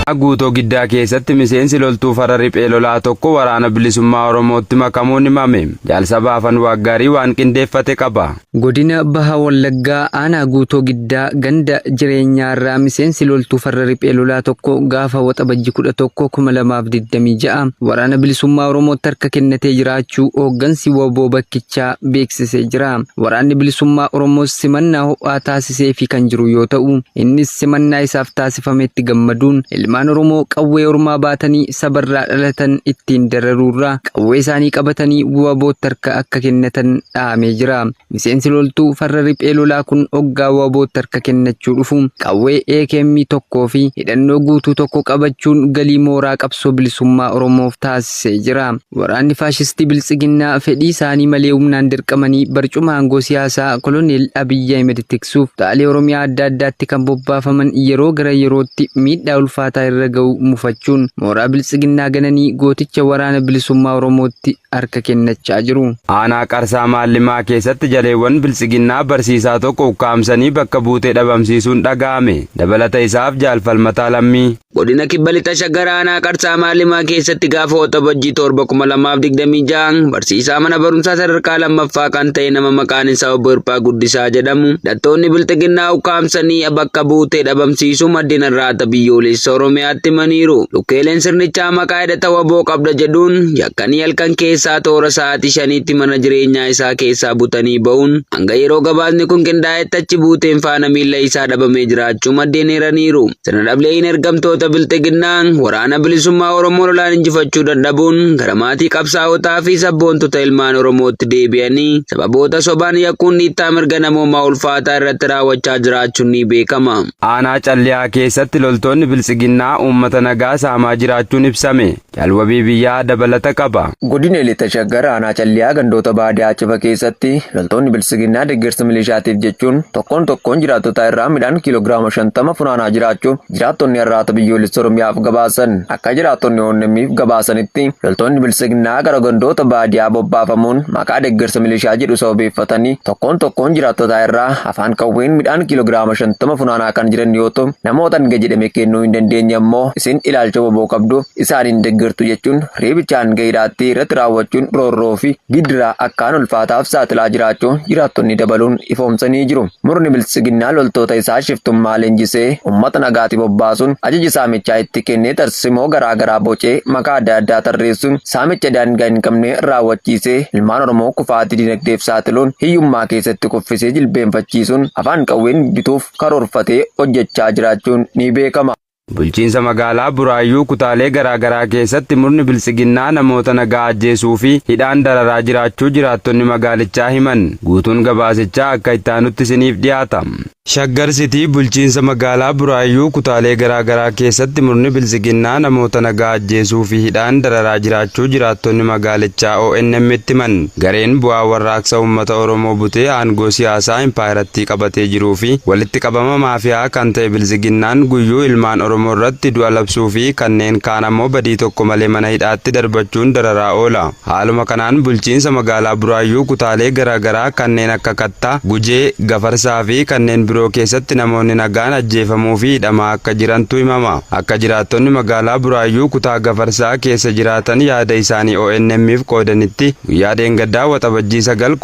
Aanaa Guutoo Giddaa keessatti miseensi loltuu farra riphee lolaa tokko Waraana Bilisummaa Oromootti makamuun himame. Jaal Sabaafan Waaqgaarii waan qindeeffate qaba. Godina Baha Wallaggaa Aanaa Guutoo Giddaa ganda Jireenyaarraa miseensi loltuu farra riphee lolaa tokko gaafa Waxabajji 11, 2026 Waraana Bilisummaa Oromootti harka kennatee jiraachuu hooggansi wbo bakkichaa beeksisee jira. Waraanni Bilisummaa Oromoos simannaa ho'aa taasiseefii kan jiru yoo ta'u, innis simannaa isaaf taasifametti gammaduun ilmaan Oromoo qawwee ormaa baatanii sabarraa dhalatan ittiin dararuurraa qawwee isaanii qabatanii WBOtti harka akka kennatan dhaamee jira. Miseensi loltuu farra riphee lolaa kun oggaa WBOtti harka kennachuu dhufu qawwee AKM tokkoo fi hidhannoo guutuu tokko qabachuun galii mooraa qabsoo bilisummaa Oromoof taasisee jira. Waraanni faashistii Biltsiginnaa fedhii isaanii malee humnaan dirqamanii barcuma aangoo siyaasaa Koloneel Abiy Ahimed tiksuuf kutaalee Oromiyaa adda addaatti kan bobbaafaman yeroo gara yerootti miidhaa ulfaataa irra ga'u mufachuun mooraa Biltsiginnaa gananii gooticha Waraana Bilisummaa Oromootti harka kennachaa jiru. Aanaa Qarsaa Maallimaa keessatti jaleewwan Biltsiginnaa barsiisaa tokko ukkaamsanii bakka buutee dhabamsiisuun dhaga'ame. Dabalata isaaf Jaal Falmataa Lammii. Godina Kibba Lixa Shaggar Aanaa Qarsaa Maalimaa keessatti gaafa Waxabajjii 7, 2026 barsiisaa mana barumsaa sadarkaa lammaffaa kan ta'e nama maqaan isaa Obbo Hirphaa Guddisaa jedhamu hidhattoonni Bilxiginnaa ukkaamsanii bakka buutee dhabamsiisuu maddeen Arraata Biyyoolessa Oromiyaatti himaniiru. Lukkeeleen sirnichaa maqaa hidhata wbo qabda jedhuun yakkanii halkan keessaa toora sa'aatii shaniitti mana jireenyaa isaa keessaa butanii ba'uun hanga yeroo gabaasni kun qindaa'etti achi buuteen faana miilla isaa dhabamee jiraachuu maddeen eeraniiru. Sirna dhableeyyiin ergamtoota Bilxiginnaa waraana bilisummaa Oromoo lolaan injifachuu dadhabuun gara maatii qabsaa'otaa fi sabboontota ilmaan Oromootti deebi'anii sababoota sobaan yakkuun dhiittaa mirga namoomaa ulfaataa irratti raawwachaa jiraachuun ni beekama. Aanaa Calliyaa keessatti loltoonni Biltsiginnaa uummata nagaa saamaa jiraachuun ibsame. Jaal Wabii Biyyaa dabalata qaba. Godina Lixa Shaggar aanaa Calliyaa gandoota baadiyaa Cifa keessatti loltoonni Biltsiginnaa deggersa milishaatiif jechuun tokkoon tokkoon jiraattotaa irraa midhaan kiiloogiraama 50 funaanaa jiraachuu jiraattonni Arraata Biyyoolessa Oromiyaaf gabaasan. Akka jiraattonni ONM'f gabaasanitti loltoonni Biltsiginnaa gara gandoota baadiyaa bobbaafamuun maqaa deggersa milishaa jedhu sababeeffatanii tokkoon tokkoon jiraattotaa irraa afaan qawween midhaan kiiloogiraama 50 funaanaa kan jiran yoo ta'u namoota hanga jedhame kennuu hin dandeenye ammoo isin ilaalcha wbo qabdu isaaniin deggertu jechuun reebicha hanga hidhaatti irratti raawwachuun roorroo fi gidiraa akkaan ulfaataaf saaxilaa jiraachuu jiraattonni dabaluun ifoomsanii jiru. Murni Biltsiginnaa loltoota isaa shiftummaa leenjisee uummata nagaatti bobbaasuun ajaja saamichaa itti kennee tarsimoo garaa garaa bocee maqaa adda addaa tarreessuun saamicha daangaa hin qabne raawwachiisee ilmaan Oromoo kufaatii dinagdeef saaxiluun hiyyummaa keessatti kuffisee jilbeenfachiisuun afaan qawween bituuf karoorfatee hojjechaa jiraachuun ni beekama. Bulchiinsa magaalaa Buraayyuu kutaalee garaa garaa keessatti murni Biltsiginnaa namoota nagaa ajjeesuu fi hidhaan dararaa jiraachuu jiraattonni magaalichaa himan. Guutuun gabaasichaa akka itti aanutti isiniif dhiyaata. Shaggar Sitii bulchiinsa magaalaa Buraayyuu kutaalee garaa garaa keessatti murni Biltsiginnaa namoota nagaa ajjeesuu fi hidhaan dararaa jiraachuu jiraattonni magaalichaa ONM'tti himan. Gareen bu'aa warraaqsa uummata Oromoo butee aangoo siyaasaa impaayerattii qabatee jiruu fi walitti qabama maafiyaa kan ta'e Biltsiginnaan guyyuu ilmaan Oromoo irratti du'a labsuu fi kanneen kaan ammoo badii tokko malee mana hidhaatti darbachuun dararaa oola. Haaluma kanaan bulchiinsa magaalaa Buraayyuu kutaalee garaa garaa kanneen akka Kattaa, Gujee, Gafarsaa fi kanneen biroo keessatti namoonni nagaan ajjeefamuu fi hidhamaa akka jirantu himama. Akka jiraattonni magaalaa Buraayyuu kutaa Gafarsaa keessa jiraatan yaada isaanii ONM'f qoodanitti, guyyaa dheengaddaa Waxabajjii 9,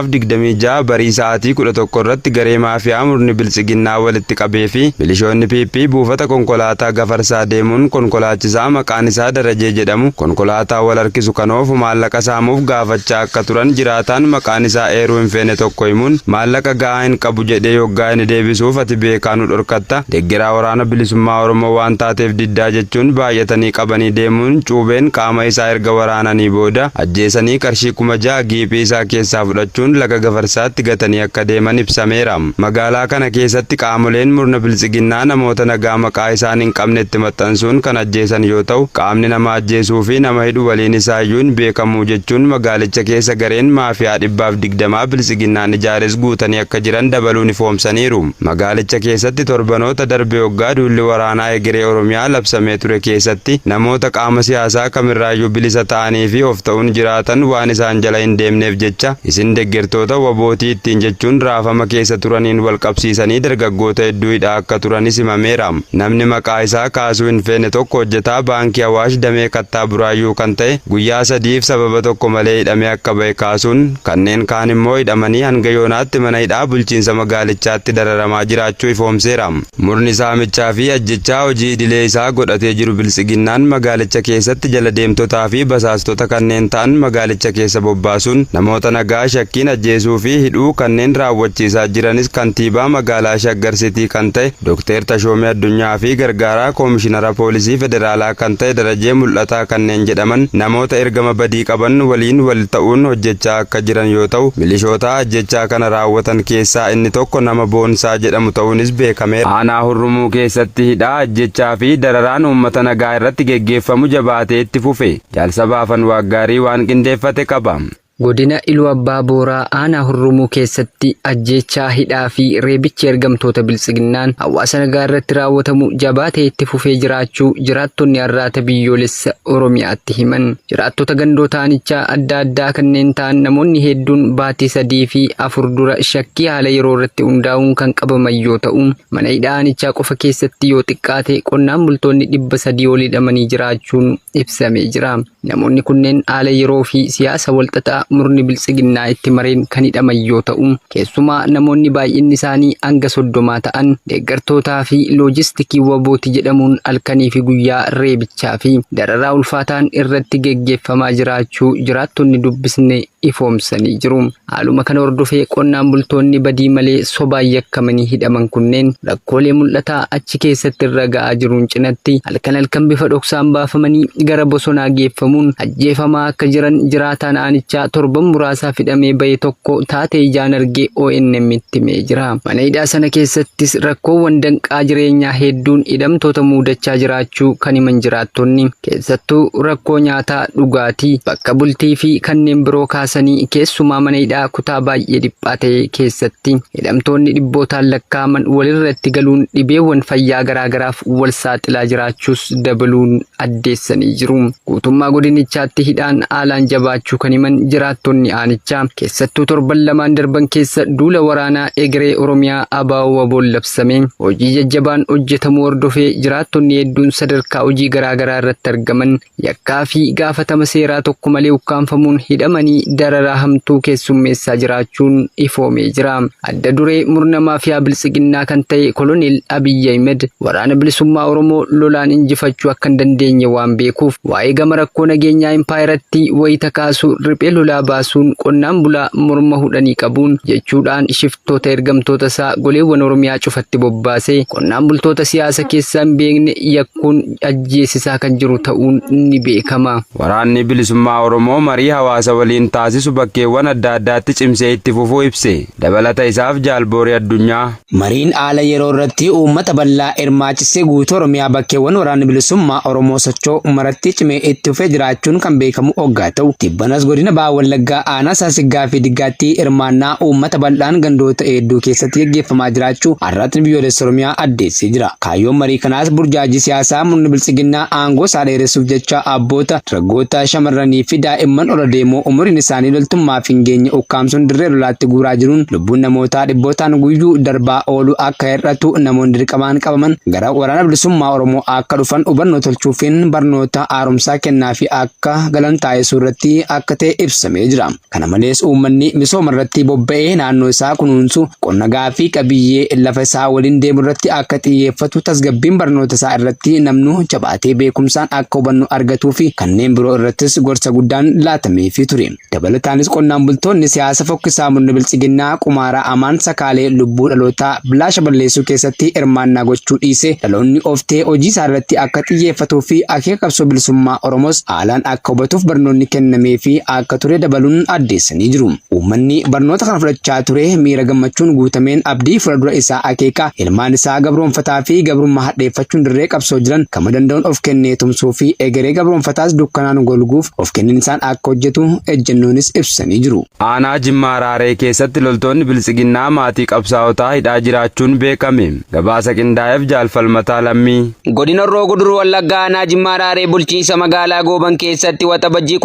2026 barii sa'aatii 11 irratti garee maafiyaa murni Biltsiginnaa walitti qabee fi milishoonni PP buufata konkolaataa Gafarsaa deemuun konkolaachisaa maqaan isaa Darajee jedhamu konkolaataa wal harkisu kan oofu maallaqa saamuuf gaafachaa akka turan jiraataan maqaan isaa eeruu hin feene tokko himuun maallaqa ga'aa hin qabu jedhee yoggaa inni deebisuuf ati beekaa nu dhorkatta deggeraa waraana bilisummaa Oromoo waan taateef diddaa jechuun baay'atanii qabanii deemuun cuubeen qaama isaa erga waraananii booda ajjeesanii qarshii 6000 giiphii isaa keessaa fudhachuun laga Gafarsaatti gatanii akka deeman ibsameera. Magaalaa kana keessatti qaamoleen murna Biltsiginnaa namoota nagaa maqaa isaan hin qabne itti maxxansuun kan ajjeesan yoo ta'u, qaamni nama ajjeesuu fi nama hidhu waliin isaa iyyuu hin beekamu jechuun magaalicha keessa gareen maafiyaa dhibbaaf digdamaa Biltsiginnaan ijaares guutanii akka jiran dabaluun ifoomsaniiru. himaniiru. Magaalicha keessatti torbanoota darbe hoggaa duulli waraanaa egeree Oromiyaa labsamee ture keessatti namoota qaama siyaasaa kamirraayyuu bilisa ta'anii fi of ta'uun jiraatan waan isaan jala hin deemneef jecha isin deggertoota WBOtii ittiin jechuun raafama keessa turaniin wal qabsiisanii dargaggoota hedduu hidhaa akka turanis himameera. Namni maqaa isaa kaasuu hin feene tokko hojjetaa Baankii Awaash damee Kattaa Buraayyuu kan ta'e guyyaa sadiif sababa tokko malee hidhamee akka ba'e kaasuun kanneen kaan immoo hidhamanii hanga yoonaatti mana hidhaa bulchiinsa magaalichaatti dararamaa jiraachuu ifoomseera. Murni saamichaa fi ajjechaa hojii idilee isaa godhatee jiru Biltsiginnaan magaalicha keessatti jala deemtotaa fi basaastota kanneen ta'an magaalicha keessa bobbaasuun namoota nagaa shakkiin ajjeesuu fi hidhuu kanneen raawwachiisaa jiranis kantiibaa magaalaa Shaggar Sitii kan ta'e Dr. Tashoomee Addunyaa fi gargaaraa koomishinara poolisii federaalaa kan ta'e Darajee Mul'ataa kanneen jedhaman namoota ergama badii qaban waliin wal ta'uun hojjechaa akka jiran yoo ta'u, milishoota ajjechaa kana raawwatan keessaa inni tokko nama Boonsaa jedhamu ta'uunis beekameera. Aanaa Hurrumuu keessatti hidhaa, ajjechaa fi dararaan uummata nagaa irratti geggeeffamu jabaatee itti fufe. Jaal Sabaafan Waaqgaarii waan qindeeffate qaba. Godina Iluu Abbaa Booraa aanaa Hurrumuu keessatti ajjeechaa, hidhaa fi reebichi ergamtoota Biltsiginnaan hawaasa nagaa irratti raawwatamu jabaatee itti fufee jiraachuu jiraattonni Arraata Biyyoolessa Oromiyaatti himan. Jiraattota gandoota aanichaa adda addaa kanneen ta'an namoonni hedduun baatii 3 fi 4 dura shakkii haala yeroo irratti hundaa'uun kan qabaman yoo ta'u, mana hidhaa aanichaa qofa keessatti yoo xiqqaate qonnaan bultoonni 300 ol hidhamanii jiraachuun ibsamee jira. Namoonni kunneen haala yeroo fi siyaasa walxaxaa murni Biltsiginnaa itti mareen kan hidhaman yoo ta'u, keessumaa namoonni baay'inni isaanii hanga soddomaa ta'an deeggartootaa fi loojistikii WBOti jedhamuun halkanii fi guyyaa reebichaa fi dararaa ulfaataan irratti geggeeffamaa jiraachuu jiraattonni dubbisne ifoomsanii jiru. Haaluma kana hordofee qonnaan bultoonni badii malee sobaan yakkamanii hidhaman kunneen rakkoolee mul'ataa achi keessatti irra ga'aa jiruun cinatti halkan halkan bifa dhoksaan baafamanii gara bosonaa geeffamuun ajjeefamaa akka jiran jiraataan aanichaa torban muraasaaf hidhamee bahe tokko taatee ijaan arge ONM'tti himee jira. Mana hidhaa sana keessattis rakkoowwan danqaa jireenyaa hedduun hidhamtoota muudachaa jiraachuu kan himan jiraattonni, Keessattuu rakkoo nyaataa, dhugaatii, bakka bultii fi kanneen biroo kaasanii keessumaa mana hidhaa kutaa baay'ee dhiphaa ta'e keessatti hidhamtoonni dhibbootaan lakkaa'aman walirratti galuun dhibeewwan fayyaa garaa garaaf wal saaxilaa jiraachuus dabaluun addeessanii jiru. Guutummaa godinichaatti hidhaan haalaan jabaachuu kan himan jiraattonni aanichaa, keessattuu torban lamaan darban keessa duula waraanaa egeree Oromiyaa ABO-WBOn labsame hojii jajjabaan hojjetamuu hordofee jiraattonni hedduun sadarkaa hojii garaa garaa irratti argaman yakkaa fi gaafatama seeraa tokko malee ukkaamfamuun hidhamanii dararaa hamtuu keessummeessaa jiraachuun ifoomee jira. Adda duree murna maafiyaa Biltsiginnaa kan ta'e Koloneel Abiy Ahimed waraana bilisummaa Oromoo lolaan injifachuu akka hin dandeenye waan beekuuf waa'ee gama rakkoo nageenyaa impaayerattii wayita kaasu riphee lolaa baasuun qonnaan bulaa morma hudhanii qabuun jechuudhaan shiftoota ergamtoota isaa goleewwan Oromiyaa cufatti bobbaasee qonnaan bultoota siyaasa keessaa hin beekne yakkuun ajjeesisaa kan jiru ta'uun ni beekama. Waraanni Bilisummaa Oromoo marii hawaasa waliin taasisu bakkeewwan adda addaatti cimsee itti fufuu ibse. Dabalata isaaf Jaal Boorii Addunyaa. Mariin haala yeroo irratti uummata bal'aa hirmaachise guutuu Oromiyaa bakkeewwan Waraanni Bilisummaa Oromoo socho'u maratti cimee itti fufee jiraachuun kan beekamu oggaa ta'u, tibbanas godina Baha Wallaggaa aanaa Saasiggaa fi Diggaatti hirmaannaa uummata bal'aan gandoota hedduu keessatti geggeeffamaa jiraachuu Arraatni Biyyoolessa Oromiyaa addeessee jira. Kaayyoon marii kanaas burjaajii siyaasaa murni Biltsiginnaa aangoo isaa dheeressuuf jecha abboota, dargaggoota, shamarranii fi daa'imman ol adeemoo umuriin isaanii loltummaaf hin geenye ukkaamsuun dirree lolaatti guuraa jiruun lubbuun namootaa dhibbootaan guyyuu darbaa oolu akka hir'atu, namoonni dirqamaan qabaman gara Waraana Bilisummaa Oromoo akka dhufan hubannoo tolchuufiin barnoota haaromsaa kennaafii akka galan taasisuu irratti akka ta'e ibsamee jira. Kana malees uummanni misooma irratti bobba'ee naannoo isaa kunuunsu, qonna gaaffii qabiyyee lafa isaa waliin deemu irratti akka xiyyeeffatu, tasgabbiin barnoota isaa irratti namnuu jabaatee beekumsaan akka hubannoo argatuu fi kanneen biroo irrattis gorsa guddaan laatameefii ture. Dabalataanis qonnaan bultoonni siyaasa fokkisaa murni Biltsiginnaa qumaara amaan sakaalee lubbuu dhalootaa bilaasha balleessuu keessatti hirmaannaa gochuu dhiisee dhaloonni of ta'ee hojii isaa irratti akka xiyyeeffatuu fi akeeka qabsoo bilisummaa Oromoos haalaan akka hubatuuf barnoonni kennameefii akka ture dabaluun addeessanii jiru. Uummanni barnoota kana fudhachaa ture miira gammachuun guutameen abdii fuuldura isaa akeeka ilmaan isaa gabroonfataa fi gabrummaa hadheeffachuun dirree qabsoo jiran kama danda'uun of kennee tumsuu fi egeree gabroonfataas dukkanaan golguuf of kenniinsaan akka hojjetu ejjennoonis ibsanii jiru. Aanaa Jimmaa Raaree keessatti loltoonni Biltsiginnaa maatii qabsaa'otaa hidhaa jiraachuun beekame. Gabaasa qindaa'eef Jaalfalmataa Lammii. Godina Horroo Guduruu Wallaggaa aanaa Jimmaa Raaree bulchiinsa magaalaa Gooban keessatti Waxabajjii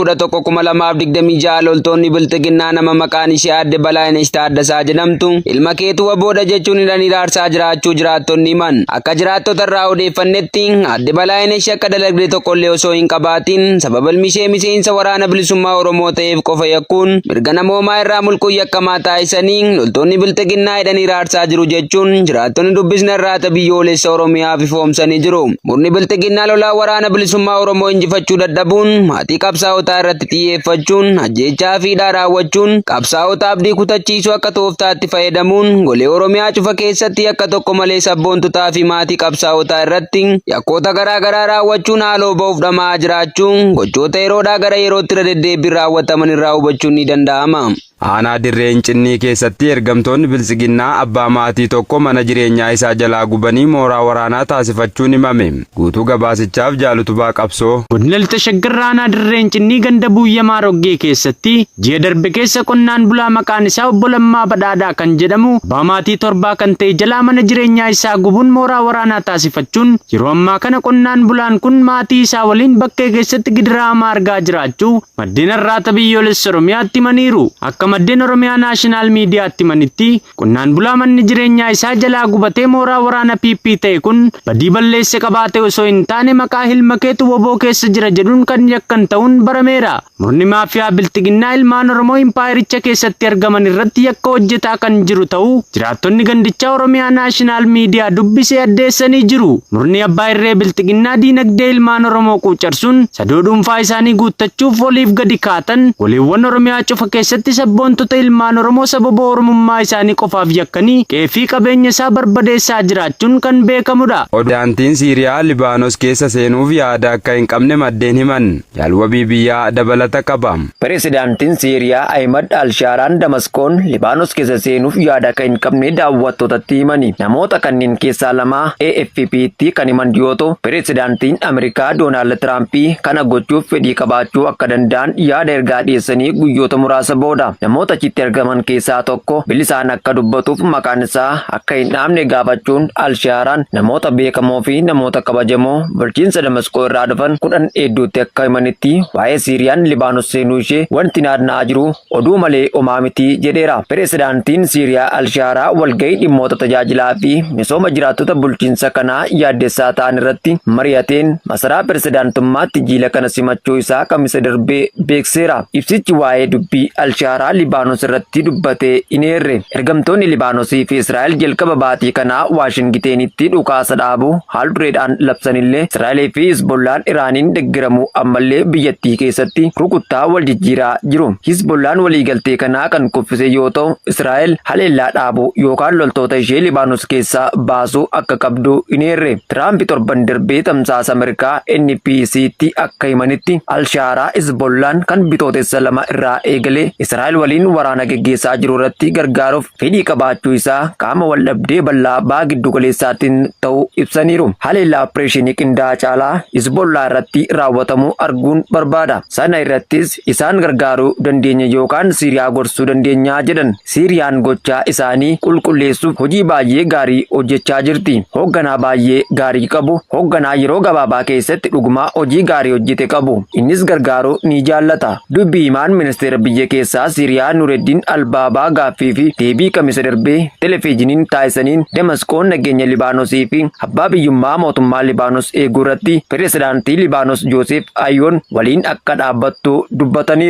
11,2026 loltoonni Bilxiginnaa nama maqaan ishee Aadde Balaayinesh Taaddasaa jedhamtu ilma keetu wabooda jechuun hidhanii hiraarsaa jiraachuu jiraattonni himan. Akka jiraattota irraa odeeffannetti Aadde Balaayinesh akka dalagde tokkollee osoo hin qabaatin sababa ilmi ishee miseensa waraana bilisummaa Oromoo ta'eef qofa yakkuun mirga namoomaa irraa mulquun yakkamaa taasisanii loltoonni Bilxiginnaa hidhanii hiraarsaa jiru jechuun jiraattonni dubbisna irraata biyyoolessa Oromiyaaf ifoomsanii jiru. Murni Bilxiginnaa lolaa waraana bilisummaa Oromoo injifachuu dadhabuun maatii qabsaa'otaa irratti xiyyeeffachuun ajjeechaa fi hidhaa raawwachuun qabsaa'ota abdii kutachiisuu akka tooftaatti fayyadamuun golee Oromiyaa cufa keessatti yakka tokko malee sabboontotaa fi maatii qabsaa'otaa irratti yakkoota garaa garaa raawwachuun haaloo ba'uuf dhama'aa jiraachuun gochoota yeroodhaa gara yerootti irra deddeebiin raawwataman irraa hubachuun ni danda'ama. Aanaa Dirree Incinnii keessatti ergamtoonni Biltsiginnaa abbaa maatii tokko mana jireenyaa isaa jalaa gubanii mooraa waraanaa taasifachuun himame. Guutuu gabaasichaaf Jaalutubaa Qabsoo. Godina Lixa Shaggar Aanaa Dirree Incinnii ganda Buuyyamaa Roggee keessatti ji'a darbe keessa qonnaan bulaa maqaan isaa Obbo Lammaa Badhaadhaa kan jedhamu abbaa maatii torbaa kan ta'e jalaa mana jireenyaa isaa gubuun mooraa waraanaa taasifachuun yeroo ammaa kana qonnaan bulaan kun maatii isaa waliin bakkee keessatti gidiraa hamaa argaa jiraachuu maddeen Arraata Biyyoolessa Oromiyaatti himaniiru. Akka maddeen Oromiyaa Naashinaal Miidiyaatti himanitti qonnaan bulaa manni jireenyaa isaa jalaa gubatee mooraa waraana PP ta'e kun badii balleesse qabaate osoo hin taane maqaa ilma keetu woboo keessa jira jedhuun kan yakkan ta'uun barameera. Murni maafiyaa Bilxiginnaa ilmaan Oromoo impaayericha keessatti argaman irratti yakka hojjetaa kan jiru ta'uu jiraattonni gandichaa Oromiyaa Naashinaal Miidiyaa dubbisee addeessanii jiru. Murni abbaa irree Bilxiginnaa diinagdee ilmaan Oromoo quucarsuun sadoo dhuunfaa isaanii guuttachuuf oliif gadi kaatan goleewwan Oromiyaa cufa keessatti sabboontota ilmaan Oromoo sababa Oromummaa isaanii qofaaf yakkanii qe'ee fi qabeenya isaa barbadeessaa jiraachuun kan beekamudha. Pirezidaantiin Siiriyaa Libaanos keessa seenuuf yaada akka hin qabne maddeen himan. Jaalwabii biyyaa dabalata qaba. Pirezidaantiin Siiriyaa Ahimad Alshaaraan Damaskoon Libaanos keessa seenuuf yaada akka hin qabne daawwattootatti himani. Namoota kanneen keessaa lama AFP'tti kan himan yoo ta'u, Pirezidaantiin Ameerikaa Doonaald Tiraampii kana gochuuf fedhii qabaachuu akka danda'an yaada ergaa dhiyeessanii guyyoota muraasa booda. Namoota achitti argaman keessaa tokko bilisaan akka dubbatuuf maqaan isaa akka hin dhaamne gaafachuun Alshaaraan namoota beekamoo fi namoota kabajamoo bulchiinsa Damaskoo irraa dhufan 10 hedduutti akka himanitti waa'ee Siiriyaan Libaanos seenuu ishee wanti naanna'aa jiru oduu malee homaa miti jedheera. Pirezidaantiin Siiriyaa Alshaaraa walgahii dhimmoota tajaajilaa fi misooma jiraattota bulchiinsa kanaa yaaddessaa ta'an irratti mari'ateen masaraa pirezidaantummaatti jiila kana simachuu isaa kamisa darbee beekseera. Ibsichi waa'ee dubbii Alshaaraa Libaanos irratti dubbatee hin eerre. Ergamtoonni Libaanosii fi Israa'el jalqaba baatii kanaa Waashingiteenitti dhukaasa dhaabuu haal dureedhaan labsanillee Israa'elii fi Hizbollaan Iraaniin deeggaramuu ammallee biyyattii keessatti rukuttaa wal jijjiiraa jiru. Hizbollaan waliigaltee kanaa kan kuffise yoo ta'u, Israa'el haleellaa dhaabuu yookaan loltoota ishee Libaanos keessaa baasuu akka qabdu hin eerre. Tiraamp torban darbee tamsaasa Ameerikaa NBC'tti akka himanitti Alshaaraa Hizbollaan kan bitootessa 2 irraa eegalee Israa'el waliin waraana geggeessaa jiru irratti gargaaruuf fedhii qabaachuu isaa qaama wal dhabdee bal'aa baha giddu galeessaatiin ta'uu ibsaniiru. Haleellaa opereeshinii qindaa'aa caalaa Hizbollaa irratti raawwatamuu arguun barbaada. Sana irrattis isaan gargaaruu dandeenya yookaan Siiriyaa gorsuu dandeenya jedhan. Siiriyaan gochaa isaanii qulqulleessuuf hojii baay'ee gaarii hojjechaa jirti. Hoogganaa baay'ee gaarii qabu, hoogganaa yeroo gabaabaa keessatti dhugumaa hojii gaarii hojjete qabu. Innis gargaaruu ni jaallata. Dubbii himaan ministeera biyya keessaa Siiriyaa Nureddin Albaabaa gaaffii fi deebii kamisa darbee televezyiiniin taasisaniin Damasqoon nageenya Libaanosii fi abbaa biyyummaa mootummaa Libaanos eeguu irratti pirezidaantii Libaanos Jooseef Ayoon waliin akka dhaabbattu dubbataniiru.